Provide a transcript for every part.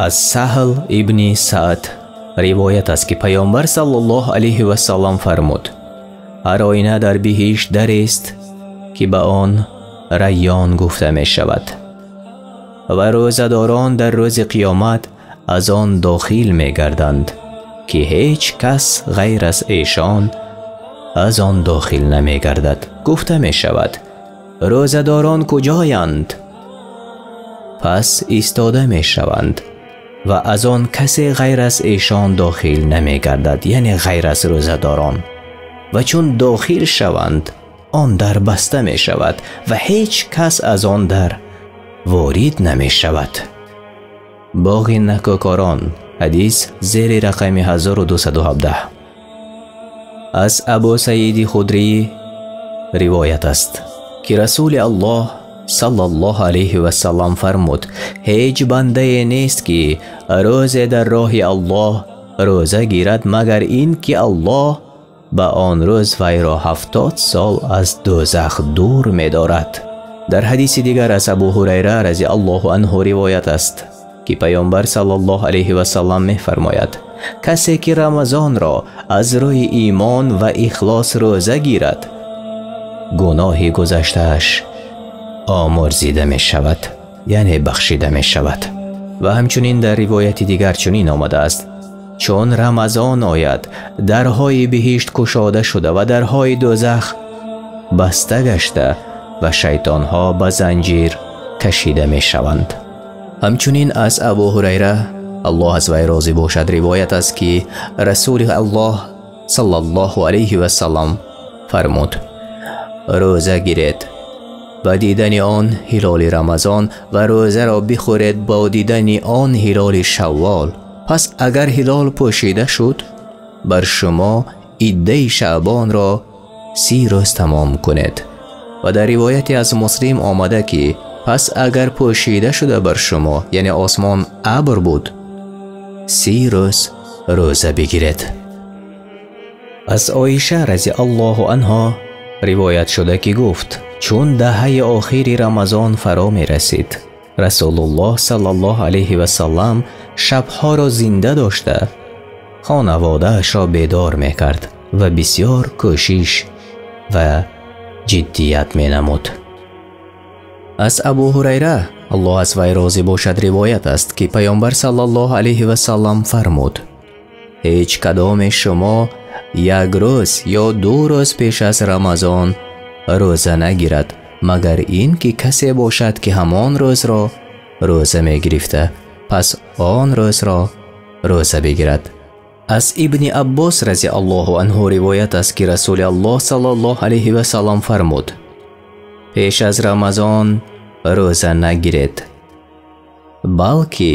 Аз Саҳл ибни Саъд ривоят аст, ки Паёмбар саллаллоҳу алайҳи васаллам фармуд: ҳар оина дар биҳишт дарест, ки ба он Райён гуфта мешавад, ва рӯзадорон дар рӯзи қиёмат аз он дохил мегарданд, ки ҳеҷ кас ғайр аз эшон аз он дохил намегардад. Гуфта мешавад: рӯзадорон куҷоянд? Пас истода мешаванд ва аз он касе ғайр аз эшон дохил намегардад, яъне ғайр аз рӯзадорон. Ва чун дохил шаванд, он дар баста мешавад ва ҳеҷ кас аз он дар ворид намешавад. Боғи накӯкорон, ҳадис зери рақами 1217. Аз Абу Саиди Худрӣ ривоят аст, ки Расули Аллоҳ саллаллоҳу алайҳи васаллам фармуд: ҳеҷ бандае нест, ки рӯзе дар роҳи Аллоҳ рӯза гирад, магар ин ки Аллоҳ ба он рӯз вайро 70 сол аз дӯзах дур медорад. Дар ҳадиси дигар аз Абу Ҳурайра разияллоҳу анҳу ривоят аст, ки Паёмбар саллаллоҳу алайҳи васаллам мефармояд: касе ки Рамазонро аз рӯи имон ва ихлос рӯза гирад, гуноҳи гузаштааш омӯрзида мешавад, яъне бахшида мешавад. Ва ҳамчунин дар ривояти дигар чунин омадааст: чун Рамазон ояд, дарҳои биҳишт кушода шуда ва дарҳои дӯзах баста гашта ва шайтонҳо ба занҷир кашида мешаванд. Ҳамчунин аз Абу Ҳурайра, Аллоҳ аз вай розӣ бошад, ривоят аст, ки Расули Аллоҳ саллаллоҳу алайҳи васаллам фармуд: рӯза гиред ба дидани он ҳилоли Рамазон ва рӯзаро бихӯред бо дидани он ҳилоли Шаввол. Пас агар ҳилол пӯшида шуд, бар шумо иддаи Шаъбонро 30 рӯз тамом кунед. Ва дар ривояте аз Муслим омада, ки пас агар пӯшида шуда бар шумо, яъне осмон абр буд, 30 рӯз рӯза бигиред. Аз Оиша разияллоҳу анҳо ривоят шуда, ки гуфт: чун даҳаи охири Рамазон фаро мерасид, Расулуллоҳ саллаллоҳу алайҳи васаллам шабҳоро зинда дошта, хонаводаашро бедор мекард ва бисёр кӯшиш ва ҷиддият менамуд. Аз Абу Ҳурайра, Аллоҳ аз вай розӣ бошад, ривоят аст, ки Паёмбар саллаллоҳу алайҳи васаллам фармуд: ҳеҷ кадоме шумо як рӯз ё 2 рӯз пеш аз Рамазон рӯза нагирад, магар ин ки касе бошад, ки ҳамон рӯзро рӯза мегирифта, пас он рӯзро рӯза бигирад. Аз Ибни Аббос разияллоҳу анҳу ривоят аст, ки Расули Аллоҳ саллаллоҳу алайҳи васаллам фармуд: пеш аз Рамазон рӯза нагиред, балки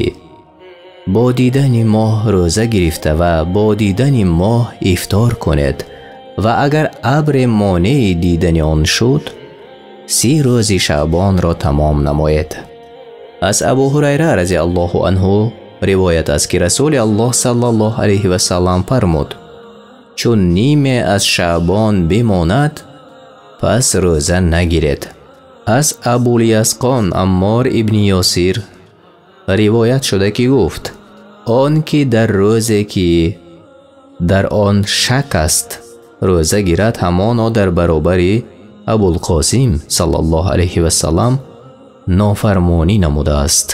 бо дидани моҳ рӯза гирифта ва бо дидани моҳ ифтор кунед, ва агар абре монеи дидани он шуд, 30 рӯзи Шаъбонро тамом намоед. Аз Абу Ҳурайра разияллоҳу анҳу ривоят аст, ки Расули Аллоҳ саллаллоҳу алайҳи васаллам фармуд: чун ниме аз Шаъбон бимонад, пас рӯза нагиред. Аз Абулиясқон Аммор ибни Ёсир ривоят шуда, ки гуфт: он ки дар рӯзе ки дар он шак аст рӯза гирад, ҳамоно дар баробари Абулқосим саллаллоҳу алайҳи васаллам нофармонӣ намудааст.